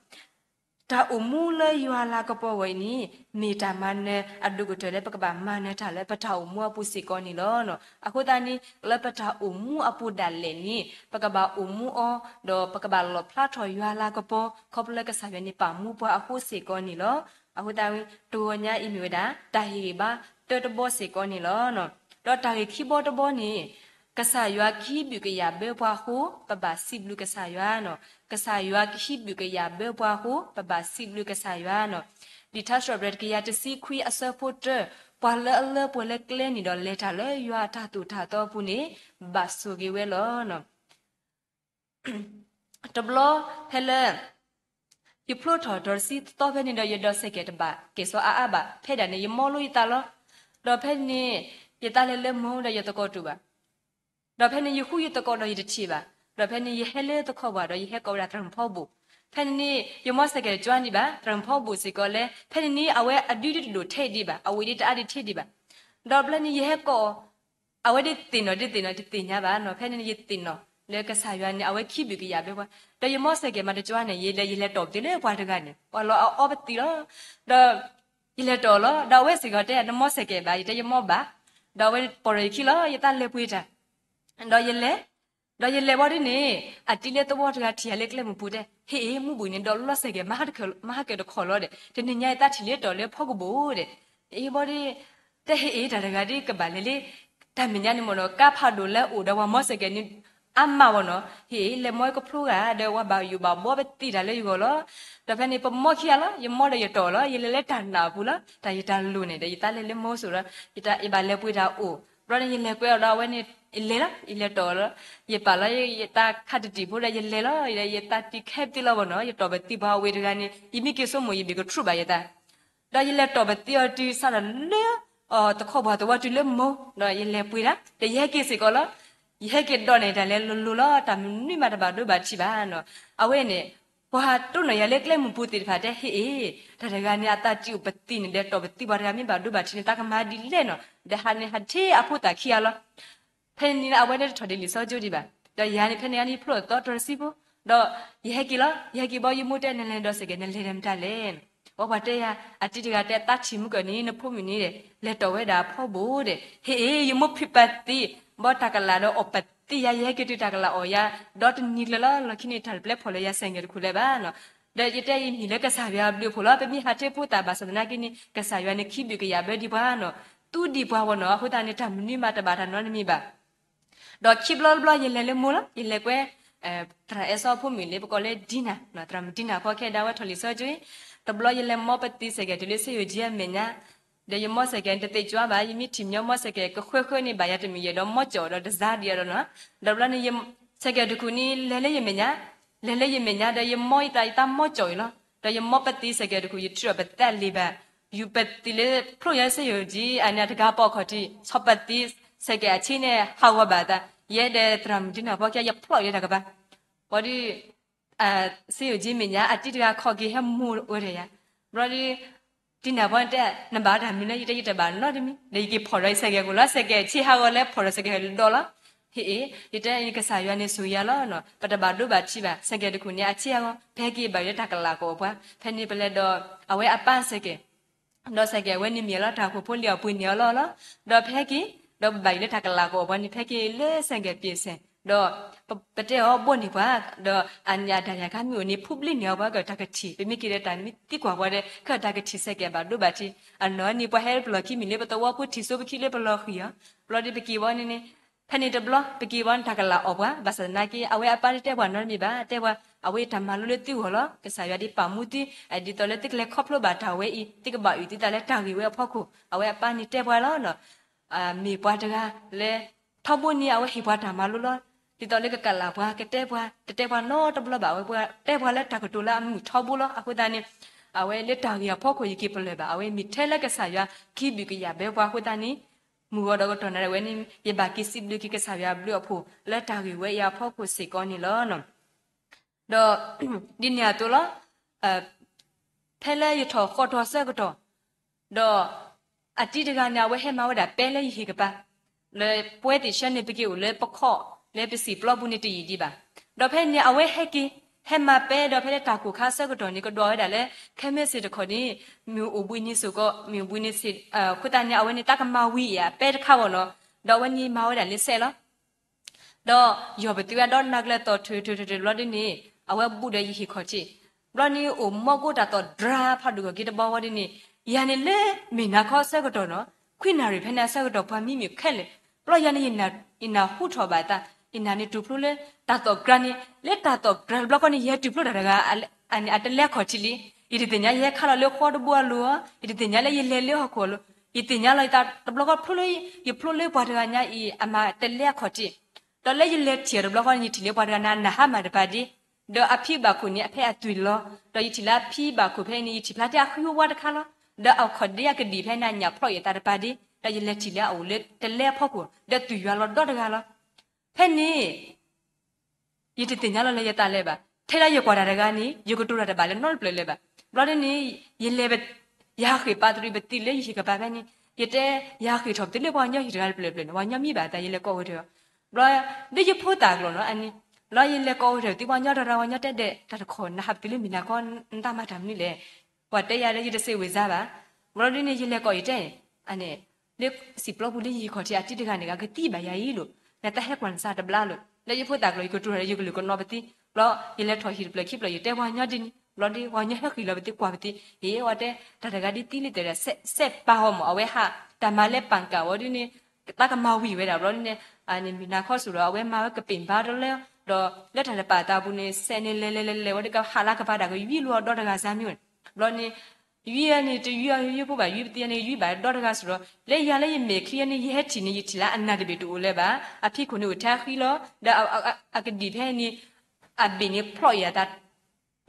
တၢ်အိၣ်မူလၢယွၤလၤကပီၤဝဲအံၤန့ၣ် မ့ၢ်တၢ်မၤနၢၤအဒိၣ်ကတၢၢ်လၢပကဘၣ်မၤနၢၤတၢ်လၢပတၢ်အိၣ်မူအပူၤစ့ၢ်ကီးန့ၣ်လီၤ. အဃိသတးန့ၣ် လၢပတၢ်အိၣ်မူအပူၤဒၣ်လဲာ်န့ၣ် ပကဘၣ်အိၣ်မူအီၤ ဒီးပကဘၣ်လီၣ်ဖျါထီၣ်ယွၤလၤကပီၤ ခီဖျိလၢကစၢ်ယွၤန့ၣ်ပာ်မူပှၤအဃိစ့ၢ်ကီးန့ၣ်လီၤ. အဃိသတး တဂီၤညါအံၤမ့ၢ်ဝဲဒၣ် တၢ်ဟ့ၣ်ဂံၢ်ဘါတၢတဘီစ့ၢ်ကီးန့ၣ်လီၤ. ဒီးတၢ်ဂ့ၢ်ခံဘီတဘီန့ၣ် ကစၢ်ယွၤကဟံးဘုၣ်ကယာ်ဘၢပှၤအဃိ ပဘၣ်စံးဘျုးကစၢ်ယွၤနီၤ. ကစၢ်ယွၤကဟံးဘုၣ်ကယာ်ဘၢပှၤအဃိ ပဘၣ်စံးဘျုးကစၢ်ယွၤနီၤ. လံာ်ထါစံးပတြၢၤတကယၤတဆံခွံအဆၢဖိတၢ ပှၤလၢအလၢပှဲၤလၢကျဲန့ၣ်ဒီး လဲၤတၢ်လၢယွၤအတၢ်သိၣ်တၢ်သီအပူၤန့ၣ် ဘၣ်ဆိၣ်ဂ့ၤဝဲလီၤ. တဘျီဖဲလၢ ယဖျိထီၣ်ဒီးတဆံသီဖဲန့ၣ်ဒီး ယဒီးစဲးကဲးတဘၣ်ကဲၣ်ဆိးအါအါဘၣ်. ဖဲဒၣ်န့ၣ် ယမီလိယသးလီၤ. ဒီးဖဲန့ၣ် ယသးလဲၤလၢမီဒီးယသကိးတူၢ်ဘၣ်. ဒီးဖဲန့ၣ် ယဃုယသကိးဒီးယတထံၣ်ဘၣ်. ဒီးဖဲန့ၣ် ယဟဲလၢသခီပှၤဒီး ယဟဲကိးဝဲဒၣ်သရၣ်မုၣ်ဖီဘိၣ်. ဖဲန့ၣ်န့ၣ် ယမီစဲးကဲးတကွၢ်ဒံးဘၣ် သရၣ်မုၣ်ဖီဘိၣ်စ့ၢ်ကီးလဲၣ်. ဖဲန့ၣ်န့ၣ် အဝဲအဒုဒ်တဒိၣ်ထဲဒံးဘၣ်, အဝံၤဒ်တအါဒံးထဲဒံးဘၣ်. ဒီးဖဲန့ၣ် ယဟဲကိး အဝဲဒ်သ့ၣ်နီၣ်ဒ်သ့ၣ်နီၣ် တသ့ၣ်ညါဘၣ်နီၤ. ဖဲန့ၣ်န့ၣ် ယသ့ၣ်နီၣ်လၢကစၢ်ယွၤန့ၣ် အဝဲခံဘုၣ်ကယာ်ဘၢပှၤ. ဒီးယမီစဲးကဲးမးတကွၢ်န့ၣ် ယလဲၤ ယလဲၤတီၢ်ပသ့လၢပှၤတဂၤန့ၣ် ပှၤလီၤအအီပသံလီၤ. ဒီး ယလဲၤတီၢ်လီၤ. ဒီးအဝဲစ့ၢ်ကီးတဲ နမီစဲးကဲးဘၣ်, ယတဲယမီဘၣ်. ဒီးအဝဲပိာ်ဒီးယခံလီၤ ယသးလဲၤပှ့ၤတၢ် ဒီးယလဲၤ, ဒီးယလဲၤဘီဒ်န့ၣ် အတံၤလၢသဝီတဂၤထံၣ်ယၤလၢကျဲမုၢ်ပူၤတဲ ဟ့ၣ်အ့ၣ် မူဘူးန့ၣ် ဒီးလီစဲးကဲး မၤဟးကၢၣ်တခီၣ်လီၤဒီး တနံၤညါယသးထံၣ်လၢတီၢ်လၢဖီကဘိၣ်ဒီး အ့ၣ်ဘီဒ် တဲဟ့ၣ်အ့ၣ် တၢ်တဂၤဒ်ကဘၣ်လဲၤလၢ တၢ်မဲာ်ညါန့ၣ်မ့ၢ်နီၤ ကါဖးဒိၣ်လၢအိၣ်ဒီးပှၤမီစဲးကဲးန့ၣ် အါမးဝဲနီၤ, ဟ့ၣ် လဲၤမိၢ်ကဖျိဂၤဒီး ဝဲဘၣ်ယိၣ်ဘၣ်ဘှီပသံတၢ်လၢယဂီၢ်လီၤ. ဒီးဖဲန့ၣ် ပမိၢ်ခံဂၤလီၤ, ယမိၢ်ဒီးယတီၢ်လီၤ, ယလဲၤလၢတၢ်နာ်အပူၤလီၤ, တၢ်ယတၢ်လိၣ်န့ၣ်ဒီး ယသးလဲၤလၢမိၢ်စိၤဒီး ယဘၣ်လဲၤပှ့ၤတၢ်အိၣ်, ဘျီန့ၣ် ယလဲၤကွဲးအီၤဒီး အဝဲန့ၣ် ယလဲၤလီၤ, ယလဲၤတီၢ်လီၤ, ယပာ်လီၤယတၢ်ခးတံၢ်တံၢ်ဖိဒီး ယလဲၤလီၤ, ယသးတံၢ်ခဲပသံလီၤဝဲနီၤ, ယတီၢ်ပသံပှၤအဝဲတဂၤန့ၣ် ယမ့ၢ်က့ၤဆိကမိၣ် ယဘၣ်ကထူးဘၣ်ယသး ဒီးယလဲၤတီၢ်ပသံအီၤတုၤစးထီၣ်လၢ တခီပှၤသဝီတုၤလၢမိၢ်, ဒီးယလဲၤပှ့ၤတၢ်, ဒီးယဟဲက့ၤစ့ၢ်ကီးလီၤ. ယဟဲက့ၤဒီးန့ၣ် တၢ်လဲၤလိၤလိၤလီၤ, တၢ်မနုၤမးတဘၣ်ဒိဘၣ်ထံးဘၣ်နီၤ. အဝဲန့ၣ် ပှၤတိၢ်နီၣ်ယၤလၢကျဲမုၢ်ပူၤသ့ၣ်တဖၣ်တဲ ဟ့ၣ်အ့ၣ်, တၢ်တဂၤန့ၣ် အသးတံၢ်အိၣ်ပသံန့ၣ်ဒီး တီၢ်ပသံပှၤတဂၤမ့ၢ်ဘၣ်ဒိဘၣ်ထံးန့ၣ် သးကမၤဒ်လဲၣ်နီၤ, ဒီးဟးန့ၣ်ဟးထံၣ်အဖိသၣ်ခံဂၤလီၤ. ဖဲန့ၣ်န့ၣ် အဝဲန့ၣ်တထီၣ်ဒ်လံာ်စီဆှံဒံးဘၣ်, ဒီးယၤန့ၣ် ဖဲန့ၣ်အံၤန့ၣ် ယဖျိအသီတြီဆံဖိ, ဒီးယဟဲက့ၤလီၤ, ယဟဲက့ၤဘီယမိၢ်တဲ နလဲၤဒီးစဲးကဲး နလဲၤဒီးမတၤလဲၣ်. ဝဲပှၤတဲယၤ အတံၤတဂၤတဲ သးထံၣ်မုၢ်ကၢၢ်န့ၣ် နဖိမုၣ်န့ၣ်ဒီး လဲၤတီၢ်ဝဲဒၣ်အဖီဘိၣ်ဒီး ဟ့ၣ်အ့ၣ် ယမိၢ်ဖံးပသံ ဘီတၢ်ကလးဒီးအီၣ်ပသံယၤ ယဟဲက့ၤတုၤတၢ်ကလးအီၣ်ယၤ ဒီတနံၤကျၢၤလီၤ, လီၢ်ခံန့ၣ် တၢ်တပျဲဖီၣ်လၢယၤစဲးကဲးတခူၣ်လၢၤဘၣ်နီၤ. ဒီးယတဲယမ့ၢ်လၢကစၢ်ယွၤအဘျုးအဖှိၣ်လီၤ, ပမ့ၢ်ဟးထံၣ်ဖိသၣ်ဘၣ်ဆၣ်သနာ်က့န့ၣ် ကစၢ်ယွၤန့ၣ် ခံဘျုးကယၤဘၢဒံးပှၤနီၤ, သူဒံးပှၤဝဲနီၤ, အဃိသတးန့ၣ် တၢ်မနုၤမးတဘၣ်တၢ်နီတမံၤဘၣ်. ဒီးခံဘျီတဘျီယလဲၤလၢမိၢ်လီၤ, ယလဲၤကွဲ သရၣ်အဲၣ်စီဖိမုၣ်လၢပကိးလၢဒံနၤ, သရၣ်မုၣ်ဒံနၤဖီခဲဒါဝဲထီၣ်လံာ်စီဆှံ, တဘျီယလဲၤမိၢ်ပသံစဲးကဲးတုၤလၢစ့ယိၤကၠံအမဲာ်ညါ, ဒီးယမိၢ်စဲးကဲးန့ၣ် တသ့ၣ်ကွၢ်ဘၣ်, ယမ့ၢ်ထံၣ်ညီမိၢ်စဲးကဲးကဃၢဃၢန့ၣ် ဘၣ်ယၤတမုာ်ယဲၢ်ဒီးမိၢ်ကၠီၣ်ဒီးတစါဒံးအီၤဒီးနီၤ, ဒီးဘျီန့ၣ် စဲးကဲးတခူၣ်န့ၣ် လဲၤလၢယမဲာ်ညါ, လဲၤလၢယမဲာ်ညါဒီးယမိၢ်ယသးယသးမိၢ်ကၠီၣ်အံၤလီၤ, ဒီးယမိၢ်ပသံစဲးကဲးတခူၣ် ယထုးအီၤပသးလံာ်ဘၣ်, ယူၤပသံလၢဖျိယၤလၢစ့ယိၤကၠံအန့ၣ် အတဂၤပိာ်ခီၣ်ထံး ဆီၣ်ပသံစဲးကဲးအဆ့န့ၣ် ဟးဂီၤဘၣ်အသး, ယဲဒီးသရၣ်မုၣ်ဒံနၤဖီခဲ ယဖျီၣ်ယဲတၢ်ကပၤ, ဝံၤဒီး စ့ယိၤကၠံမဲာ်ညါ အတံၤတဂၤခီၣ်က့ၤဟဲမိၢ်ဝဲဒီးယၤ, ဘျီဒီး ဒံနၤဖီတဲ နဘၣ်တၢ်မနုၤလဲၣ်, ယတဲယတဘၣ်နီတမံၤ, ဒီးယက့ၤဖီၣ်ဒီးယစဲးကဲးကိၣ်လီၤ, စဲးကဲးဆ့ဟးဂီၤလၢဖီၣ်ဒီးစဲးကဲးဟဲလၢဒီလီၤ, ဟ့ၣ်အ့ၣ် ယတဲကစၢ်ယွၤန့ၣ်ဆိၣ်ဂ့ၤယၤလီၤ, ပတဘၣ်ဒိဘၣ်ထံးဘၣ်, စဲးကဲးတခူၣ်န့ၣ် အဆ့အဂီၤ ပဟဲက့ၤဘၣ်ယိၣ်လၢတၢ်ကလးကအိၣ်ပှၤ, ဖဲန့ၣ်ပလဲၤဒီး အဝဲအပၢ်စဲးကဲး ဒီးစဲးကဲးအဝဲန့ၣ်မ့ၢ်လီၤ တၢ်အိၣ်ဖှိၣ်ဖိလံၤအပှ့ၤန့ၢ်အီၤလီၤလီၤ, ဒီးပဟဲက့ၤ ဒီးပဘၣ်ယိၣ်လၢတၢ်ကလးကအိၣ်ပှၤန့ၣ် ပဟဲက့ၤလၢစဲးကဲးပ့ၣ်စဲး, ဒီး ပတဲအီၤဘိၣ်န့ၢ်ပှၤ, ဒီးအန့ၣ်အတၢ်ယၤခါမ့ၢ်အိၣ်န့ၣ် ဖူဘျံးန့ၢ်အီၤပှၤကတၢ်ကထံၣ်, ပမ့ၢ်က့ၤဒီးတၢ်မ့ၢ်သံကွၢ်ပှၤဒီး ခဲအတၢ်ကထံၣ်စဲးကဲးဘၣ်ဒိဘၣ်ထံး, အနီၢ်န့ၣ် ပှၤဟဲပလီၢ်ခံမ့ၢ်လၢပသဝီဖိထံၣ်စိပခံလၢပလီၢ်ဃံၤအီၤ, ဘျီဒီးပက့ၤဝဲန့ၣ်န့ၣ် ဖဲန့ၣ်တဘျီ ပက့ၤဝဲန့ၣ်တၢ်ကလးအီၣ်ပှၤ, ဘၣ်ဆၣ်သနာ်က့ အဝဲအပၢ်န့ၣ်တဲပှၤနီတမံၤဘၣ်, တဲပှၤ အဝဲတၢ်မၤလိလၢသုဂီၢ်လီၤ, ကစၢ်ယွၤဒ်ပာ်မူသု, ဒ်သိးလၢသုကလဲၤခီဖျိဘၣ်တၢ်ဝဲအံၤ သုကဘၣ်အုၣ်သုသးလၢတၢ်ဂ့ၢ်ဝဲအဖီခိၣ်, အဝဲအပၢ်န့ၣ်တဲပှၤလီၤ. မ့ၢ်ပှၤတဂၤလၢ ထီဘိန့ၣ် အဝဲဟ့ၣ်ပှၤတၢ်မၤလိလီၤ. ဒ်သိးလၢကကလးပှၤ ကတဲပှၤ တတဲပှၤနီတဘျီဘၣ်, အဝဲတဲပှၤလၢတၢ်ကတိၤလၢအမုာ်ထီဘိလီၤ. အဃိသတးန့ၣ် အဝဲလၢတၢ်ဂ့ၢ်အဖီခိၣ် ယက့ၤပလၢၢ်ဘၣ်, အဝဲမ့ၢ်ထဲလၢကစၢ်ယွၤခံဘျုးကယာ်ဘၢပှၤအဃိသတးန့ၣ် မုၢ်ဂီၤဒီးကတီၢ်နၤဝဲန့ၣ် ယဘၣ်က့ၤစံးဘျုးက့ၤကစၢ်ယွၤအဘျုးအဖှိၣ်လၢတၢ်ဂ့ၢ်ဝဲအံၤအဖီခိၣ်စ့ၢ်ကီးန့ၣ်လီၤ. ဒီး ဒ်န့ၣ်အသိးလီၤ. ဖဲလၢယထီၣ်ဃီထီၣ်ဆၢကတီၢ် ဒီး အတံၤတဂၤန့ၣ် အဝဲဟဲမၤဝဲဒၣ်ပဲလၢယဟံၣ်ကပၤ, လၢပှဲၤသ့ၣ်ဆၢန့ၣ် ပက့ၤအိၣ်လၢပခီၣ်လၢပစံာ်ပျီပူၤန့ၣ်တယံာ်ဒံးဘၣ်. ဒီးဖဲန့ၣ် အဝဲဟဲက့ၤ ဟဲမၤပဲ ဒီးဖဲလၢတၢ်ကိၢ်ခါဆၢကတီၢ်န့ၣ် ကဒွးဝဲဒၣ်လၢ ခဲမ့ၢ်စ့ၢ်တခီန့ၣ် မ့ၢ်အိၣ်ဘှံးနံၤစ့ၢ်ကီး မ့ၢ်အိၣ်ဘှံးနံၤစ့ၢ် အဃိသတးန့ၣ် အဝဲန့ၣ်တၢ်ကမၤဝံၤအံၤအပဲတခါဘၣ်နီၤ, ဒီးအဝဲန့ၣ်မၤဝဲဒၣ်လၢစဲးလီၤ. ဒီးယီၢ်ပသံဝဲဒီးနၤကျၢၤသီၣ်ထၢၣ်ထၢၣ်ထၢၣ်ထၢၣ်ဘျီဒ်န့ၣ် အဝဲဘူးဒီးယဟံၣ်ခီၣ်ထံး, ဘျီန့ၣ်အိၣ်မီၢ်ကိးတၢ်သီၣ်ဒြါဖးဒိၣ်ဂီၢ်က့ၤတဘီဝဲဒ်န့ၣ်, ယၤန့ၣ်လၢမ့ၢ်နၤခီဆၢကတီၢ်နီၤ, ခွံနၣ်ရံၣ်ဖဲန့ၣ်အဆၢကတီၢ်ပှၤမံမ့ၢ်ခဲလၢာ်, ဘျီယၤန့ၣ် ယနၢ်ဟူထီၣ်ဘၣ်သး, ယနၢ်န့ၣ်တူၢ်ဖျိလၢ တၢ်သီၣ်ဒြါန့ၣ်, လၢတၢ်သီၣ်ဒြါတဘျီဃီန့ၣ် ယဟဲတူၢ်ဖျိတၢ်တဂၤ အန့ၣ်အတလဲအခီၣ်ထံးလံ, ယတသ့ၣ်ညါယဟဲခါလီၤလၢဃီတဘိအလိၤ, ယတသ့ၣ်ညါလၢယလဲၤလၢဟီၣ်ခိၣ်အလိၤ, ယသ့ၣ်ညါလီၤယသးတဘျီဃီဖျိလၢ ယဖျိလၢပှၤတဂၤညါအံၤ အမၤတလဲအခီၣ်ထံး, ဒီးလၢယလဲၤထံၣ်အီၤတဘျီဃီန့ၣ် ယထံၣ်လၢပှၤတဂၤန့ၣ် အနၢ်ဟါမၢ်တပၤဒ့, ဒီးအဖံဘၣ်ခိၣ်န့ၣ် အဖဲအသွံၣ်လီၤ, ဒီးယထံၣ်လၢအဖံဘၣ်ခိၣ်ဖဲန့ၣ် ယထံၣ်ဖျါထဲအဃံဝါတခါလီၤ, ဒီးအခီၣ်ဒ့အကဒံၣ်ဖဲန့ၣ် အညၣ်ဖျီၣ်ယသးတပၤဒ့, ဒီးယလဲၤထံၣ်လၢအအိၣ်လၢတလဲအဖီခိၣ်, ဒီးသွံၣ်ယွၤလီၤဒီတဂၤလီၤ. ဖဲန့ၣ် ယတသ့ၣ်ညါလီၤလၢယသးလၢၤဘၣ်. ထဲဒၣ်ယကွၢ်တၢ်တဂၤန့ၣ် ယကတိၤတၢ်တဘၣ်လၢနီတဖျၢၣ်လၢၤဘၣ်. ဘျီဒ်န့ၣ် ယလဲၤ ယဟးဃ့ၢ်ပာ်တရံးပသံလၢယဟံၣ်ကပၤဖဲန့ၣ်, ယတဲ ယဟးဃ့ၢ်ထီၣ်ပသံလၢပှၤကညီဟံၣ်တဂၤတဖျၢၣ်ဖျၢၣ်န့ၣ် ပှၤကညီမံဘၣ်အသး ယလဲၤကိးဝဲတၢ်, ဘျီ ဒ်ယဖိသၣ်ကျိာ်နီၤ အန့ၣ်, ဘျီယလဲၤကိးဝဲတၢ်ပသံပှၤကညီတဂၤ ပှၤကညီတဲဒဲး တၢ်တခီ နဟးပသံလၢမ့ၢ်နၤခီ နတၢ်မၤတၢ်မနုၤလဲၣ်. ပှၤတဲယၤလၢယတစံးဝံၤစါဘၣ်. ဘျီဒ်န့ၣ် ယလဲၤကိးယတဲန့ၣ် အန့ၣ် လၢစံာ်ပျီပူၤလၢယဟံၣ်ခီၣ်ထံးအတံၤတဂၤန့ၣ် အကသံဘၣ်ယၤအံၤလိၤ, နတၢ်ဟဲကွၢ်နစၢ်တဘျါလိၤ, လၢယဖိသၣ်ကျိာ် ယကတိၤတၢ်လၢယကလုာ်ကနီၤပသံ, ဘျီယလဲၤထီၣ်ဟံၣ်တဖျၢၣ်ခံဖျၢၣ် ယတဲပှၤကညီဒ်န့ၣ်, ဘျီဒ်ပှၤကညီဟဲဃ့ၢ်လီၤပသံကွၢ်ပသံ, ဟ့ၣ် ဝဲတဲ တၢ်တဂၤဒ်သံလံတဲဒၣ် စဲးပာ်အီၤမး အဝဲဟး တၢ်မၤလၢပၣ်ကၣ်ဝဲဒ်န့ၣ် တၢ်ကမၤဝံၤဝဲဒၣ် ဘျီဒ်န့ၣ် အန့ၣ်မ့ၢ်နၤခီစူၤဒီး အဝဲမၤဝဲကပ့ၤဘါတလၢ ဒီးလၢတၢ်တပာ်သးပူၤန့ၣ် စဲးန့ၣ်လဲၤလဲၤလဲၤလဲၤဝဲဒၣ်ကဟးလၢကပၤတၢ်ကယွံလိာ်အီၤဒီတဂၤစၢ်မ့ၢ်ဝဲန့ၣ်, ဘျီန့ၣ် ယွံန့ၣ်တယွံအယိယိဖိဘၣ် ယွံပသံန့ၣ် ယွံဘၣ်ဒီတဂၤစူၤဒီး လၢယၤလၢယမဲာ်ချံန့ၣ် ယဟဲထံၣ်န့ၣ် ယထံၣ်လၢအနၢ်တဘ့ၣ်တအိၣ်လၢၤဘၣ်, အဖံးခိၣ်န့ၣ်အိၣ်ထဲအဃံလီၤ, ဒီးအကဒံၣ်ဖဲန့ၣ် အဘ့ၣ်န့ၣ်ဖျိးအံၤအသး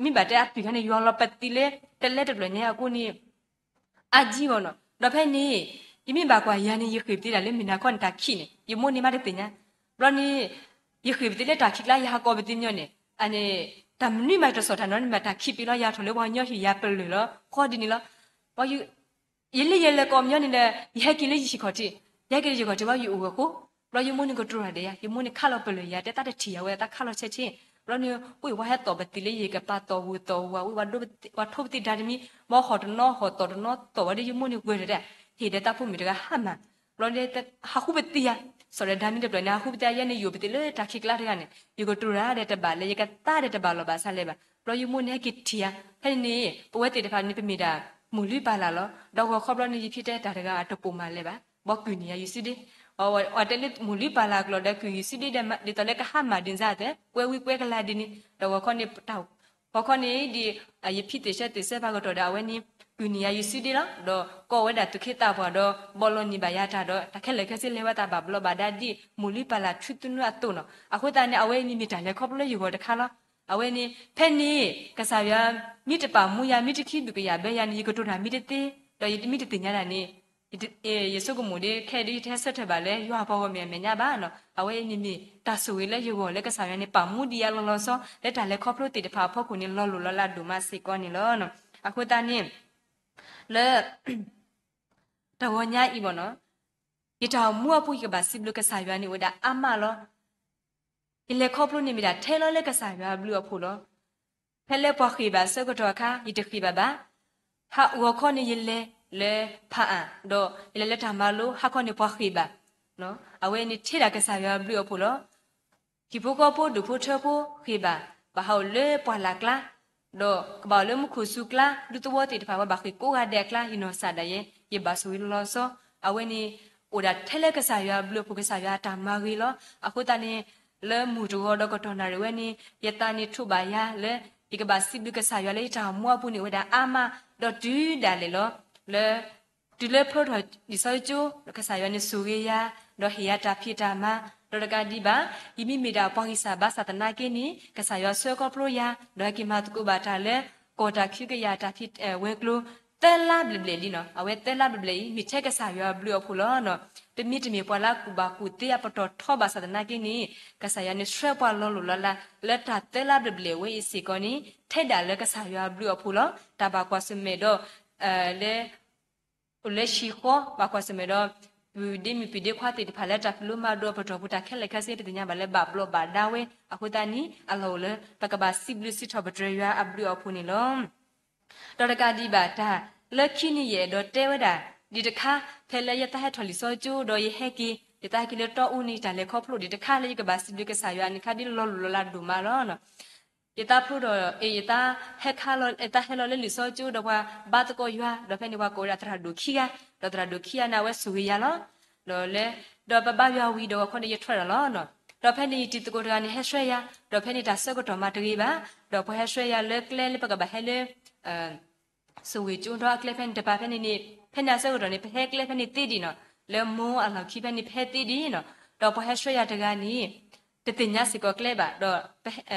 မ့ၢ်ဘၣ်တဲအပုၢ်ခါန့ၣ် ယွၤလီၤပသံလၢ တလဲတဘျီညါအဃိန့ၣ် အါကံဂီၢ်နီၤ, ဒီးဖဲန့ၣ် ယမ့ၢ်ဘၣ်ကွၢ်ယၤန့ၣ် ယဃ့ၢ်ပသံဒၣ်လၢမ့ၢ်နၤခီန့ၣ်တၢ်ခံးန့ၣ် ယမိၢ်န့ၣ်မးတသ့ၣ်ညါ, ဘျီန့ၣ် ယဃ့ၢ်ပသံလၢတၢ်ခံးကျါ ယဟးကိးပသံညီန့ၣ် အန့ၣ် တၢ်မနုၤမးတစီၣ်တၢ်နီၤန့ၣ်မး တၢ်ခံးပ့ၤလီၤ ယၤထီၣ်လၢပှၤကညီဟံၣ်ယၤပလၢၢ်လီၤ ဃီဒ်န့ၣ်လီၤ, ယလၢယလဲၤကိးပညီန့ၣ်ဒီး ယဟဲက့ၤလၢယဟံၣ်ခီၣ်ထံး, ယဟဲက့ၤလၢယဟံၣ်ခီၣ်ထံးဘၣ် ယအိၣ်ဂၢၢ်ဃိ, ဘျီယမိၢ်န့ၣ်ကတိၤတၢ်ဒီးယၤ ယမိၢ်န့ၣ်ခးလီၤပလၢၢ်ယၤ တဲသးတထံၣ်ယၤဝဲသးခးလီၤဆဲးဆ့, ဘျီန့ၣ် ပှၤဟဲသီၣ်ပသံလၢယကပၤသီၣ်ဝူၤသီၣ်ဝူၤ ဝံၤဝဲဒိ ပှၤထိပသံဒါတမံၤ, မ်ဟီၣ်တနီၤဟီၣ်သီၣ်တနီၤသီၣ်ဝဲဒီး ယမိၢ်န့ၣ်ဂၢၢ်တၢ် ဟ့ၣ်ဒီးသးဖိမုၣ်တဂၤဟါမၢ်, ဘျီန့ၣ် ဟးဃုပသံယၤ, စီၤဒီးဒါမံၤတဖျၢၣ်န့ၣ် ဟးဃုပသံယၤန့ၣ် ယအိၣ်ပသံလၢတၢ်ခံးကျါတဂၤန့ၣ် ယကတိၤတၢ်ဒီးတဘၣ်လၢ ယကသါဒီးတဘၣ်လီၢ်ဘၣ်ဆါလဲၣ်ဘၣ်, ဘျီယမိၢ်န့ၣ်ဟဲက့ၤထံၣ်ယၤ, ဖဲန့ၣ်န့ၣ် ပဝဲသ့ၣ်တဖၣ်န့ၣ် ပမ့ၢ်ဒၣ်မိၢ်လုၢ်ပၢ်လၢ်လီၤ, ဒီးဂီၤခီဘျီန့ၣ် ယဖံတဲတၢ်တဂၤအတပိာ်မးလဲၣ်ဘၣ်, ဘီကုၢ်နံၣ်ယၤယစုဒ့, အတဲလၢမိၢ်လုၢ်ပၢ်လၢ်ကျိာ်ဒီးကုၢ်ယစုဒ့ဒီး ဒ်သိးလၢကဟါမၢ်ဒ်န့ၣ်သ့ ကွဲဝံကွဲကလၤဒ်န့ၣ်, ဒီးဂီၤခီန့ၣ် ဂီၤခီန့ၣ်ဒ် ယဖံသ့ၣ်ဆၢသ့ၣ်ဆၢဖးကတီၢ်ဒီး အဝဲန့ၣ် ကုၢ်နံၣ်ယၤယစုဒ့လီၤ, ဒီးကိးဝဲဒၣ်သူၣ်က့သးပှၢ်ဒီး ဘီလီၤနံၤဘၣ်ယၤတၢ်ဒီး တၢ်ခဲလၢာ်ခဲဆ့လဲၤဝဲသးဘၣ်ဘျီးဘၣ်ဒါဒ် မိၢ်လုၢ်ပၢ်လၢ်ထူသနူအသိးနီၤ, အဃိသတးန့ၣ် အဝဲအံၤန့ၣ်မ့ၢ်တၢ်လဲၤခီဖျိလၢယဂီၢ်တခါလီၤ, အဝဲန့ၣ် ဖဲန့ၣ် ကစၢ်ယွၤ မ့ၢ်တပာ်မူယၤ မ့ၢ်တခံဘုၣ်ကယာ်ဘၢယၤန့ၣ် ယကတိၤတၢ်မ့ၢ်တသ့, ဒီးယမ့ၢ်တသ့ၣ်ညါဒၣ်န့ၣ် ယဆိကမိၣ်ဒ်ခဲအံၤဒ်ယတဟဲဆၢထၢၣ်ဘၣ်လၢယွၤအပှၤဂီၢ်မုၢ်အမဲာ်ညါဘၣ်နီၤ, အဝဲအံၤန့ၣ်မ့ၢ်တၢ်ဆိၣ်ဂ့ၤလၢယဂီၢ်လၢကစၢ်ယွၤန့ၣ် ပာ်မူဒံးယၤလီၤလီၤဆီဆီ လၢတၢ်လဲၤခီဖျိသ့ၣ်တဖၣ်အဖီခိၣ်န့ၣ် လီၤလိၢ်လီၤလးဒိၣ်မးစ့ၢ်ကီးန့ၣ်လီၤ. အဃိသတးန့ၣ် လၢ တဂီၤညါအံၤဘၣ်နီၤ, ယတၢ်အိၣ်မူအပူၤ ယကဘၣ်စံးဘျုးကစၢ်ယွၤန့ၣ်အိၣ်ဝဲဒၣ်အါမးလီၤ. ယလဲၤခီဖျိန့ၣ်မ့ၢ်ဒၣ်ထဲလီၤလၢကစၢ်ယွၤအဘျုးအဖှိၣ်လီၤ. ဖဲလၢပှၤဃ့ၢ်ဘၣ်ဆၢကတီၢ်အခါ ယတဃ့ၢ်ဘၣ်ဘၣ်. ဟးဂီၤခီန့ၣ် ယလဲၤလၢဖးအၣ် ဒီးယလဲၤလၢတၢ်မၤလိ ဟါခီန့ၣ်ပှၤဃ့ၢ်ဘၣ်. အဝဲန့ၣ်ထဲဒၣ်ကစၢ်ယွၤအဘျုးအဖှိၣ်လီၤ. ဟံၣ်ဖိဃီဖိဒူၣ်ဖိထၢဖိဃ့ၢ်ဘၣ်, ဘၣ်ဟးအိၣ်လၢပှၢ်လၢ်ကျါ, ဒီးကဘၣ်အိၣ်လၢမူခိၣ်စူၤကျါ, ဒူသဝီသ့ၣ်တဖၣ်ဝဲဘၣ်ဃ့ၢ်ကိးဂၤဒဲးအကျါ, ယနီၢ်စၢ်ဒၣ်ယဲ ယဘၣ်ဆိၣ်ဂ့ၤလီၤလီၤဆီ. အဝဲန့ၣ် အိၣ်ဒၣ်ထဲလၢကစၢ်ယွၤအဘျုးအဖှိၣ် ကစၢ်ယွၤအတၢ်မၤဂ့ၤလီၤ. အဃိသတးန့ၣ် လၢမုၢ်တဂီၤဒီးကတီၢ်နၣ်ရံၣ်ဝဲန့ၣ် ယသးန့ၣ်ထိးဘၣ်ယၤလၢ ယကဘၣ်စံးဘျုးကစၢ်ယွၤလၢယတၢ်အိၣ်မူအပူၤန့ၣ်အိၣ်ဝဲဒၣ်အါမး, ဒီးတုၤဒၣ်လဲာ်လီၤ. လၢ တုၤလၢဖျိထီၣ်လံာ်စီဆှံကၠိ ကစၢ်ယွၤန့ၣ်ဆိၣ်ဂ့ၤယၤ, ဒီးဟ့ၣ်ယၤတၢ်ဖံးတၢ်မၤ, ဒီးတကးဒံးဘၣ် ယမ့မ့ၢ်ဒၣ်ပှၤဂံၢ်စၢ်ဘါစၢ်သနာ်က့န့ၣ် ကစၢ်ယွၤဆှၢခီဖျိယၤ, ဒီးဟဲက့ၤမၤသကိးဘၣ်တၢ်လၢ ကီၢ်တၢ်ခုကယၤတၢ်ဖံးဝဲၤကျိၤ သၢလါဘျဲၣ်ဘျဲၣ်လံနီၤ. အဝဲသၢလါဘျဲၣ်ဘျဲၣ်အံၤ မ့ၢ်ထဲကစၢ်ယွၤအဘျုးအဖှိၣ်လီၤ. ပမ့တမ့ၢ်ပှၤလၢအကူၣ်ဘၣ်ကူၣ်သ့အပတီၢ်ထီဘၣ်ဆၣ်သနာ်က့န့ၣ် ကစၢ်ယွၤန့ၣ်ဆှၢပှၤလီၤလိၢ်လီၤလး လၢတၢ်သၢလါဘျဲၣ်ဘျဲၣ်ဝဲအံၤစ့ၢ်ကီးန့ၣ် ထဲဒၣ်လၢကစၢ်ယွၤအဘျုးအဖှိၣ်လီၤ. တၢ်ဘၣ်ကွၢ်ဆၢၣ်မဲာ်ဒီး လၢ အိၣ်လၢဟံၣ်ဃီ ဘၣ်ကွၢ်ဆၢၣ်မဲာ်ဒီး ပုၢ်ဒ့မုၣ်ပုၢ်ဒ့ခွါသ့ၣ်တဖၣ်လၢတၢ်ဖံးလိမၤဒိးအပတီၢ်ပူၤ တၢ်ခဲလၢာ်ခဲဆ့ ပသ့ၣ်ညါဘၣ်လၢဘၣ်ဘျီးဘၣ်ဒါဝဲ အဃိသတးန့ၣ် အလီၢ်အိၣ်လၢ ပကဘၣ်စံးဘျုးစံးထီၣ်ပတြၢၤယွၤအဘျုးအဖှိၣ်န့ၣ်လီၤ. ဒီးတကးဒံးဘၣ်တၢ် လၢခံန့ၣ်ယအဲၣ်ဒိးတဲဝဲဒၣ် ဒံးတခါ ဖဲလၢယသးဟဲထီၣ်လံာ်စီဆှံကၠိ ဒီးယဟဲက့ၤ ယသးဟဲက့ၤလၢတီအူန့ၣ် တၢ်လဲၤခီဖျိဒံးတခါလၢယကဘၣ်စံးဘျုးကစၢ်ယွၤန့ၣ်ခါဒ်လီၤလိၢ်လီၤလးဒိၣ်မးလီၤ. ယသးဖျိထီၣ် အ့ ယသးဟဲခါလီၤ ယသးဟဲလီၤလၢလံာ်စီဆှံကၠိ ဒီးပှၤဘါသကိးယွၤ ဒီးဖဲန့ၣ် ပှၤကိးဝဲဒၣ်သရၣ်ဒိၣ်ခံဂၤ, ဒီးသရၣ်ဒိၣ်ခံဂၤန့ၣ် အဝဲဆိၣ်ဂ့ၤယၤလီၤ. ဒီးလၢ ဒီးပဘါယွၤဝံၤဒီးဂီၤခီန့ၣ် ယထွဲဒၣ်လီၤ. ဒီးဖဲန့ၣ် ယတံၤသကိးတဂၤန့ၣ် ဟဲဆှၢယၤ, ဒီးဖဲန့ၣ်တၢ်ဆၢကတီၢ်မးတဂ့ၤဘၣ်, ဒီးပှၤဟဲဆှၢယၤလၢကျဲလၢပကဘၣ်ဟဲလၢ ဆိၣ်ဂ့ၤကၠိဒီးအကျဲဖဲန့ၣ်တပၤဖဲန့ၣ်န့ၣ် ဖဲန့ၣ်အဆၢကတီၢ်န့ၣ် ပဟဲကျဲဖဲန့ၣ်သ့ဒံးနီၤ, လၢမိၢ်အလီၢ်ခံဖဲန့ၣ် ပဟဲသ့ဒံးနီၤ, ဒီးပှၤဟဲဆှၢယၤတဂၤန့ၣ် တသ့ၣ်ညါစ့ၢ်ကီးကျဲဘၣ်, ဒီး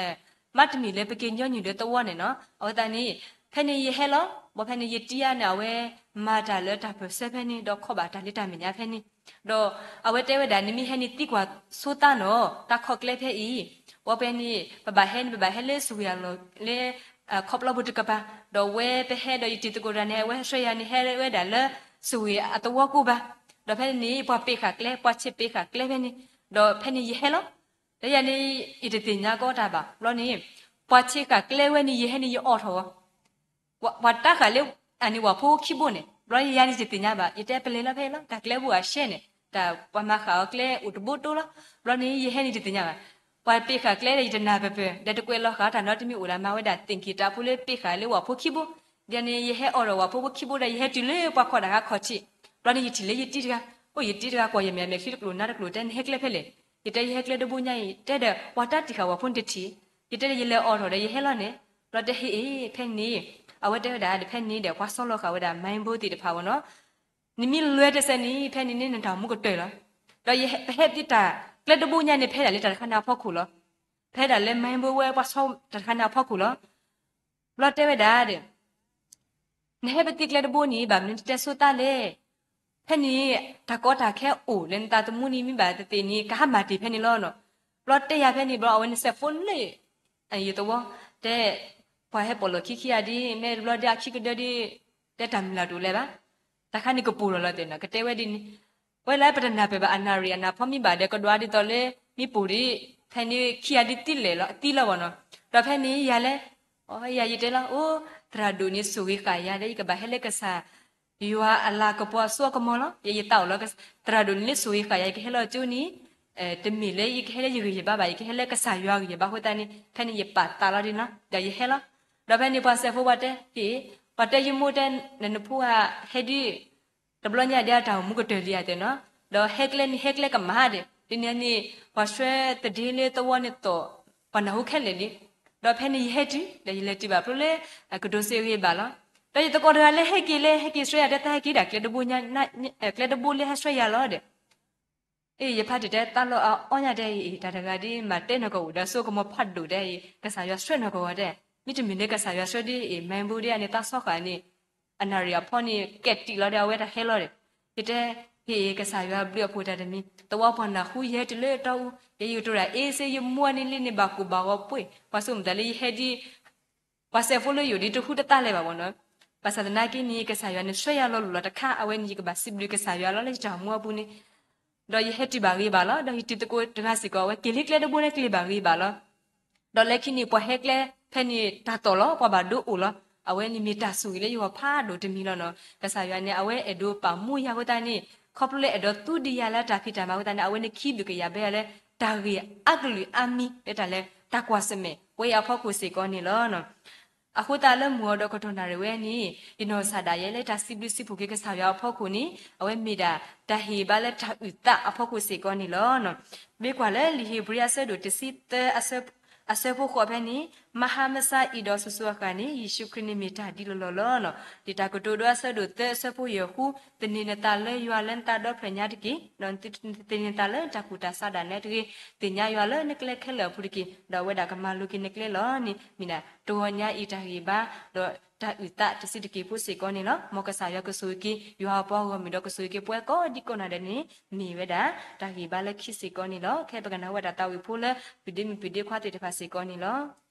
မ့တမ့ၢ်လၢပက့ၤညီနုၢ်လၢသဝီန့ၣ်နီၤ, အဝဲသတးန့ၣ် ဖဲန့ၣ်ယဟဲလီၤ, ဘၣ်ဖဲန့ၣ်ယတံၤအါန့ၣ် အဝဲမၤတၢ်လၢတၢ်ပၢၢ်ဆၢဖဲန့ၣ် ဒီးခီၣ်ဘၣ်တၢ်လၢတၢ်မဲာ်ညါဖဲန့ၣ်, ဒီးအဝဲတဲဝဲဒၣ် နမ့ၢ်ဟဲန့ၣ်သံကွၢ်ဆိသးနီၤ, တၢ်ခီၣ်ကျဲဖဲအံၤ, ဘၣ်ဖဲန့ၣ် ပဘၣ်ဟဲန့ၣ် ပဘၣ်ဟဲလၢဆိၣ်ဂ့ၤအလီၢ်လၢ ခီပျီပူၤတကပၤ, ဒီးဝဲပဟဲဒီးယတံၤသကိးတဂၤန့ၣ် အဝဲဟဲဆှၢယၤန့ၣ် ဟဲဝဲဒၣ်လၢ ဆိၣ်ဂ့ၤအသဝီကိးဘၣ်, ဒီးဖဲန့ၣ်န့ၣ် ပှၤပ့းဃာ်ကျဲ ပှၤဆဲးပ့းဃာ်ကျဲဖဲန့ၣ်, ဒီးဖဲန့ၣ်ယဟဲလီၤ, လၢယၤန့ၣ် ယတသ့ၣ်ညါကီတၢ်ဘၣ်, ဘျီန့ၣ် ပှၤဆဲးဃာ်ကျဲဝဲန့ၣ် ယဟဲန့ၣ်ယအိးထီၣ်ဝဲ ပှၤတၢ်ဃာ်လၢ အန့ၣ်ဝၤဖိခံဘိန့ၣ်, ဘျီယၤန့ၣ်ယတသ့ၣ်ညါဘၣ်, ယတဲပလဲၤလီၤဖဲအံၤလီၤ, တၢ်ကျဲဘိအရှဲန့ၣ် တၢ်ပှၤမၤဃာ်အီၤကျဲအိၣ်တဘိတိလီၤ, ဘျီန့ၣ်ယဟဲန့ၣ်တသ့ၣ်ညါဘၣ်, ပှၤပ့းဃာ်ကျဲဒီးယတနၢ်ပၢၢ်ပၢၢ် ဒီးတကွဲးလီၤဃာ်တၢ်နီတမံၤအိၣ်ဒၣ်မၤဝဲဒၣ်သ့ၣ်က့ၤတၢ်ဖိလၢပ့းဃာ်လၢဝၤဖိခံဘိ, ဒီးန့ၣ် ယဟဲအိးထီၣ်ဝၤဖိခံဘိဒီး ယဟဲတုၤလၢပှၤခိးတၢ်ခါခီၣ်ထံး, ဘျီန့ၣ်ယထံၣ်လၢယတံၤတဂၤ, အိၣ်ယတံၤတဂၤကွၢ်ယမဲာ်မဲာ်ချံတကျိၤနါတကျိၤ တဲနဟဲကျဲဖဲလဲၣ် ယတဲယဟဲကျဲတဘိညါအံၤ တဲဒီးပှၤတၢ်တံာ်ဃာ်ဝဲဖိန့ၣ်တထံၣ်, ယတဲဒီးယလဲၤအိးထီၣ်ဒီးယဟဲလီၤန့ၣ်, ဘျီတဲဟ့ၣ်အ့ၣ် ဖဲန့ၣ် အဝဲတဲဝဲဒၣ်ဒီး ဖဲန့ၣ်ဒီး ပှၤဆီလီၤဃာ်ဝဲဒၣ် mine board သ့ၣ်တဖၣ်ဝဲနီၤ, နမ့ၢ်လွဲတစဲးန့ၣ် ဖဲန့ၣ်န့ၣ် နတၢ်အိၣ်မူကတၢၢ်လီၤ. ဒီးယဟဲ ပဟဲပသ့တၢ်ကျဲတဘိညါန့ၣ် ဖဲဒၣ်လၢတၢ်တခါန့ၣ်အဖီခိၣ်လီၤ. ဖဲဒၣ်လၢ mine board ဝဲ ပှၤဆီတၢ်တခါန့ၣ်အဖီခိၣ်လီၤ. ဘျီတဲဝဲဒၣ်ဒီး နဟဲပသ့ကျဲတဘိန့ၣ် ဘၣ်မနုၤနတတဲဆိတၢ်လဲၣ်. ဖဲန့ၣ် တၢ်ကီတၢ်ခဲအိၣ်လၢနသးသမူန့ၣ် မ့ၢ်ဘၣ်သ့ၣ်သ့ၣ်န့ၣ် ကဟးမၤတ့ၢ်ဖဲန့ၣ်လီၤနီၤ. ဘျီတဲယၤဖဲန့ၣ်ဘျီ အဝဲန့ၣ်စဲးဖိလၢ ယသဝီ, တဲ ပှၤဟဲပိာ်လိာ်ခံခံဂၤဒ် မ့ၢ်တဘျီဒ်အခံကဒၢဒ် တဲတၢ်မုၢ်လၢ်တအိၣ်လၢၤဘၣ်. တၢ်ခါန့ၣ်ကပိာ်လီၤလီၤသ့ၣ်နီၤ ကတဲဝဲဒ်န့ၣ်, ဝဲလၢပတနၢ်ပၢၢ်ဘၣ်အနၣ်ရံၣ်အနၢ်ဖီမ့ၢ်ဘၣ်ဒီး ကဒွးဒ်သိးလၢ မ့ၢ်ပိာ်ဒ် ဖဲန့ၣ်ခံဂၤဒ်သံလဲၣ်လီၤ သံလီၤဘၣ်နီၤ. ဒီးဖဲန့ၣ်ယၤလဲၣ်, အယၤယတဲလီၤ အိ သရၣ်ဒိၣ်န့ၣ်ဆိၣ်ဂ့ၤဃာ်ယၤဒီး ယကဘၣ်ဟဲလၢကစၢ် ယွၤအလၤကပီၤအစိအကမီၤလီၤ. ယယသးအိၣ်လီၤ သရၣ်ဒိၣ်န့ၣ်လၢဆိၣ်ဂ့ၤဃာ်ယၤ ယကဟဲလီၤကၠိန့ၣ် တမ့ၢ်လၢယကဟဲလၢယဂံၢ်ယဘါဘၣ် ယကဟဲလၢကစၢ်ယွၤဂံၢ်ယဘါအဃိသတးန့ၣ် ဖဲန့ၣ်ယပာ်သးလီၤဒ်နီၤ ဒီးယဟဲလီၤ. ဒီးဖဲန့ၣ်ပှၤစဲးဖိပှၤတဲ ဟ့ၣ် ပှၤတဲယမိၢ်တဲ နနဖိဟဲဒ် တဘျီညါဒ်အတၢ်အိၣ်မူကတၢၢ်လံဧါတဲနီၤ, ဒီးဟဲကျဲန့ၣ်ဟဲကျဲကမၣ်ဒီး ဒ်န့ၣ်န့ၣ် ပှၤဆှၢသဒ့လၢသဝီန့ၣ်သိး ပှၤနၢ်ဟူခဲလၢာ်လံ. ဒီးဖဲန့ၣ်ယဟဲတုၤ ဒီးယလဲၤတုၤဘၣ်ဖျိလၢ ကဒိးစ့အဂ့ၤဘၣ်လီၤ. ဒီးယသကိးတဂၤလၢဟဲက့ၤလၢဟဲက့ၤဆှၢယၤတဲ တၢ်ဟဲက့ၤဒၣ်ကျဲတဘိညါ ကျဲတဘိလၢဟဲဆှၢယၤလီၤဒီး အ့ၣ် ယဖါတံၢ်တဲတၢ်လီၤအီၣ်ညါတဲအံၤ တၢ်တဂၤဒ်မၤတဲနီၢ်ကဝီၤဒီးစိကမီၤဖးဒိၣ်တဲအံၤ ကစၢ်ယွၤဆှၢနီၢ်ကဝီၤတဲ, မ့တမ့ၢ်လၢကစၢ်ယွၤဆှၢဒ်အံၤ မ့ၢ်ဘူးဒ်အန့ၣ်သးဆီဃာ်န့ၣ် အနၣ်ရံၣ်အဖီန့ၣ် ကဲးတံာ်လီၤဒီးအဝဲတၢ်ဟဲလီၤဒီး ယတဲ ဟ့ၣ်အ့ၣ် ကစၢ်ယွၤဘျုးအဖှိၣ်တၢ်တမံၤ သဝီပှၤနၢ်ဟူယဟဲတုၤလၢတီအူ ယဲယကတိၤတၢ်အ့စ့ယမိၢ်န့ၣ်လံန့ၣ်ဘၣ်ကိၢ်ဘၣ်ဂီၤပှ့ၢ် ပှၤဆိကမိၣ်သးလၢယဟဲဒ် ပှၤစဲးဖိလၢယိာ်ဒ်တဟူတသါလဲၤဘၣ်ဘၣ်နီၤ. ဘၣ်ဆၣ်သနာ်က့န့ၣ် ကစၢ်ယွၤန့ၣ်ဆှၢယၤလီၤလိၣ်လီၤတခါ အဝဲန့ၣ်ယကဘၣ်စံးဘျုးကစၢ်ယွၤလီၤလၢယတၢ်အိၣ်မူအပူၤန့ၣ် ဒီးယဟဲတုၤဘၣ်ဂ့ၤဘၣ်လီၤ. ဒီးယတံၤသကိးတဂၤစ့ၢ်ကီး အဝဲက့ၤလၢကျဲတဘိန့ၣ်ကျဲၤဘၣ်ဂ့ၤဘၣ်လီၤ. ဒီးလၢခံန့ၣ် ပှၤဟဲကျဲဖဲန့ၣ်တၢ်တီၢ်လီၤ ပှၤဘၣ်ဒိအိၣ်လီၤ. အဝဲန့ၣ်မ့ၢ်တၢ်ဆိၣ်ဂ့ၤလၢယဂီၢ်ဖးဒိၣ်တမံၤလီၤနီၤ. ကစၢ်ယွၤန့ၣ် အဝဲအဲၣ်ဒိးပာ်မူယၤအဃိသတးန့ၣ် ခီဖျိလၢအဲၣ်ဒိးသူဒံးယၤလၢတၢ်ဖံးတၢ်မၤအဃိသတးန့ၣ် အဝဲန့ၣ်ခံဘျုးကယၤဘၣ်ယၤလၢ တၢ်ဂ့ၢ်အကလုာ်အါမံၤလၢတၢ်လၢ တၢ်ကွၢ်ဆၢၣ်မဲာ်ဝဲအံၤအဖီခိၣ်စ့ၢ်ကီးန့ၣ်လီၤ. အဃိသတးလၢမုၢ်အီၤဒီးကတီၢ်နၣ်ရံၣ်ဝဲန့ၣ် ယနီၢ်ကစၢ်ဒၣ်ယဲလၢတၢ်စံးဘျုးစံးဖှိၣ်က့ၤကစၢ်ယွၤအဖီခိၣ်န့ၣ် အဝဲမ့ၢ်ဒၣ်တၢ်ဟ့ၣ်ဘါလၢတၢ်အုၣ်သးအဖီခိၣ်စ့ၢ်ကီးန့ၣ်လီၤ. မ့ၢ်ကွၢ်လၢလံာ်ဧ့ၤဘြံၤအဆၢဒိၣ်တဆံသၢ အဆၢဖိဃိးဖဲန့ၣ် မဟါမဆါအံၤဒီးစိၤစိၤအဃၣ်န့ၣ် ယ့ၣ်ၡူးခရံာ်န့ၣ်မ့ၢ်တၢ်ဒ်လီၤလီၤလီၤ. လံာ်တၢ်ကတိၤဒိအဆၢဒိၣ်သၢအဆၢဖိယဲၢ်ဃု, သန့ၤနသးလၢယွၤလၢနသးဒီဖျၢၣ်ညါတက့ၢ်, ဒီးသန့ၤနသးလၢတၢ်ကူၣ်တၢ်ဆးဒၣ်နဲတဂ့ၤ, သ့ၣ်ညါယွၤလၢနကျဲခဲလၢာ်အပူၤတက့ၢ်, ဒီးအဝဲဒၣ်ကမၤလိက့ၤနကျဲလီၤန့ၣ် မ့ၢ်ဒၣ်တဂီၤညါအံၤတၢ်ဂ့ၢ်ဘါ ဒီးတၢ်အုၣ်သးတဆံးတက့ၢ်ဖိစ့ၢ်ကီးန့ၣ်လီၤ. မ်ကစၢ်ယွၤကဆိၣ်ဂ့ၤက့ၤ ယွၤအပှၤဂီၢ်မုၢ်ဒီးကဆိၣ်ဂ့ၤက့ၤပှၤကိးဒံကိးနီၢ်ဒဲးန့ၣ် မ့ၢ်ဝဲဒၣ်တၢ်ဂ့ၢ်ဘါလၢခံစ့ၢ်ကီးန့ၣ်လီၤ. ခဲပကနၢ်ဟူဝဲဒၣ်သးဝံၣ်ဖိလၢ ပဒ့မုၣ်ပဒ့ခွါသ့ၣ်တဖၣ်စ့ၢ်ကီးန့ၣ်လီၤ.